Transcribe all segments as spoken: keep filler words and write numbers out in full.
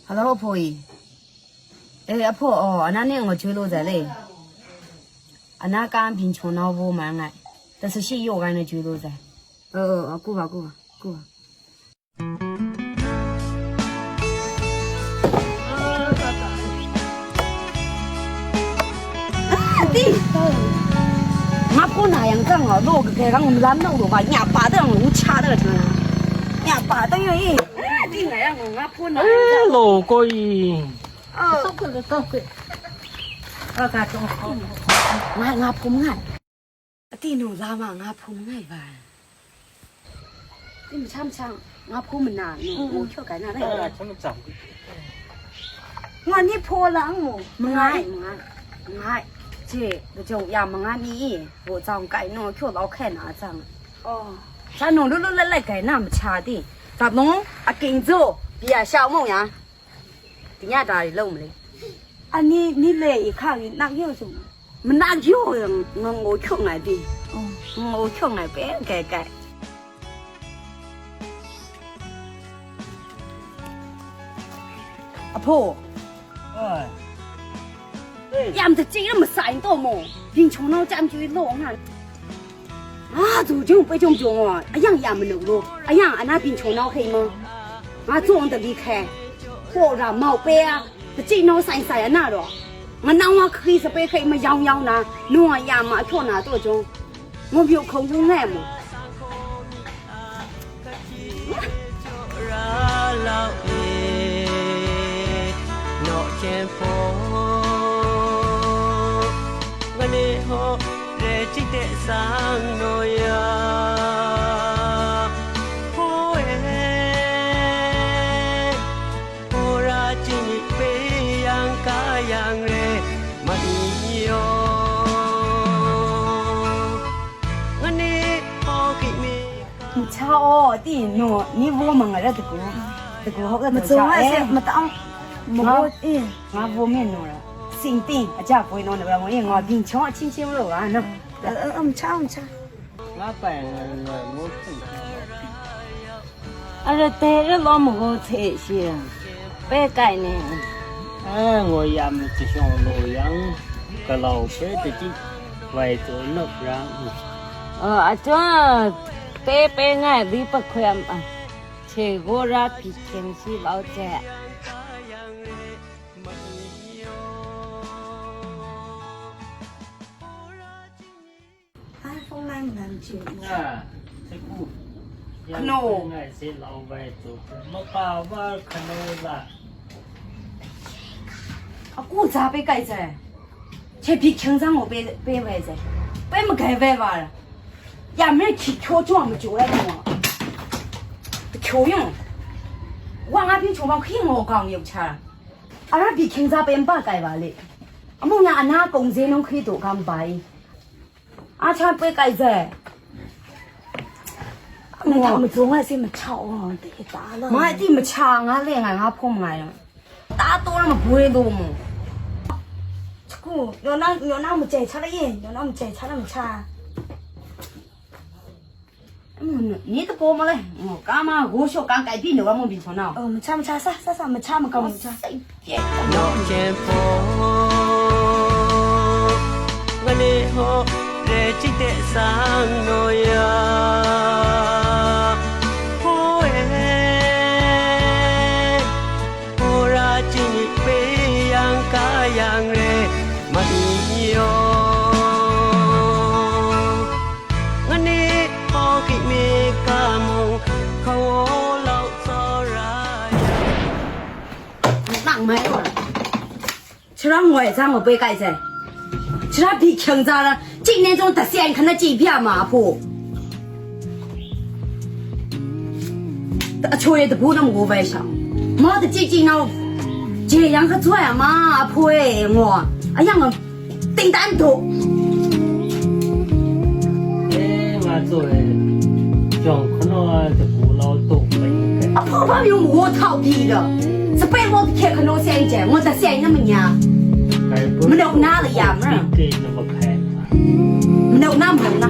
Hello, အဖိုးကြီး။ အဲ အဖိုး၊ အော် အနၢ်န့ၣ် ငိုချွေးလို့ဇာတ်လေ။ အနၢ်ကၢ်ဘျိၣ်ချိုးနောက်ဘိုးမန်ငိုင်။ တဆရှိယိုဂိုင်းနဲ့ ချွေးလို့ဇာတ်။ အဲ အဲ အဲ ကူပါ ကူပါ ကူပါ။ တီ။ ငါးဖုန်းနာရင်ကငါလို့ကကဲကငါမလမ်းတော့လို့ပါ။ ညပါတဲ့ငါချားတဲ့ချား။ ညပါတဲ့အေး။ တီးနာရင်ငါဖုန်းနာရင်က။ အဲလို့ကိုကြီး။ အဲ။ တော့ကွယ်တော့ကွယ်။ အကတော့ငါငါဖုန်းငါ။ အတီးနူလာမငါဖုန်းငါပါ။ นี่มันช่ำช่ำ ငါဖုန်းမနာဘူး။ อืม ငိုချွတ်ကြိုင်နာ်လဲ။ အဲ ချမ်းချမ်း။ ငါนี่ဖုန်းလာငို မငိုင် မငိုင် မငိုင် ခြေ တကြုံရမငါนี่ ဟိုကြောင့်ကြိုင်နော်ချွတ်လောက်ခဲနာ်အကြောင်း။ အော် ဒါနော်လွတ်လွတ်လပ်လပ်ကြိုင်နာ်မချာသေး။ ဒါနော်အကင်ကျိုး ဘီယာရှောက်မုံရ။ ဒီညတားရီလုံးမလေး။ အနည်းနည်းလေးအခါကြီးနောက်ရုပ်စုံ။ မနောက်ရုပ်ရင်ငိုချွတ်ငိုင်သေး။ ငိုချွတ်ငိုင်ပဲကဲကဲ။ အဖိုး။ အဲ။ ယမ်တကြိမ်မဆိုင်တော့မို့ ဘျိုၣ်ချိုးနောက်ကြမ်းကျွေးလို့ငါ။ ငါသူကျုံပဲကျုံကျုံอ่ะ အယံ့ယံ့မနုဿလို့ အယံ့အနၢ်ဘျိုၣ်ချိုးနောက်ဟဲမ။ ငါကျုံတလီခဲ။ ဟိုရာမောက်ပဲอ่ะ တကြိမ်နောက်ဆိုင်ဆိုင်အနၢ်တော့ ငါနောင်ဝါခရီးစပဲခဲမရောင်ရောင်နာ နုံးဝါယံ့မအချို့နာတော့ကျုံ ငုံပြုတ်ခုံငုံငဲ့မို့။ Ncha o, ti no, ni wo mang ra de gu. De gu hok da. Mazo ai se, matang. Mo e. Nga wo me no ra. Sing ting, a ja poi no na ra mo e, nga bing chong a ching ching lo ga no. Eh, eh, um cha, um cha. Nga pai nga lo mo. Ara te re lo mo go the shi. Pe kai ne. A, ngoi yam chi shong lo yang, galau pe te chi wai to nok ra. A, a chwa pe pe ngai bi pa khwem a. Che go ra pi ken si lau che. Ai, phone line nan chu. Nga, se ku. Kano. Ngai se lau bai tu. Ma pa wa kano la. A ku za pe kai zai. Che bi cheng zang o pe, pe wai zai. Pe ma gai wai wa. Ya me ki kyo chwa ma chu ai mo. Kyo yong. Wa nga bi chwa ma ki mo gang yong cha. A ra bi cheng za pe mpa kai wa le. A mo nga a na kong ze nong khi to gang bai. A cha pe kai zai. Nang hta mazung ai se macha wa, de ta la. Ma ti macha nga le nga, nga phom nga ya. Ta to na ma bwe do mo. Chku, yo na, yo na ma chai cha la ye, yo na ma chai cha la macha. Ni to ko ma le, ka ma go sho ka kai pi no wa mo bi so na. Oh, macha macha sa, sa sa macha ma ka macha. Nok jen pho, nga le ho, re chi te sang no ya. Ho e, ho ra chi ni pe yang ka yang re, ma ni yo. Nga ni ho ki mi ka mung, ka wo lau sa ra ya. Nang mai wa. Chara ngoi zang wa boi kai zai. Chara bi kyang za la, ching ne zong ta sian kan na chi bia ma a pho. A choi de bu nam go bai sha. Ma de chi chi nau. Je yang ka zoi a ma a pho e ngo. A yang ting dan do. Eh, nga zoi. Jong kano de bu lau do bai. A pho ba yung wo tau di da. Sa pai wo ke kano sian je, ngo ta sian na ma nya. Kai bu. Ma dok na la ya ma. Ke na ma kai. Ma dok na, ma dok na.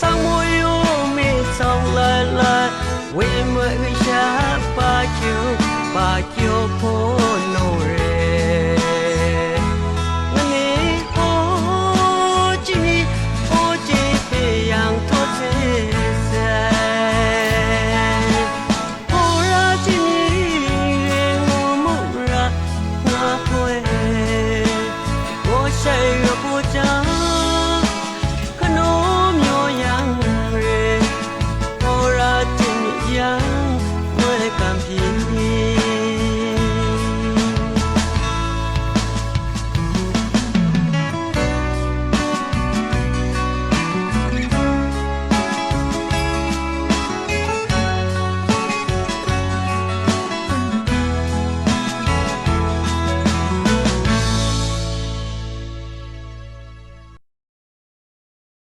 Sang mo yu mi tsawng lai lai, woi moi wi sha pa kyu, pa kyu hpun nung re. Ngani o chini o chye hpe yang htaw hte sai. Hpora chini re ngu mu ra nga hpoi, wo shai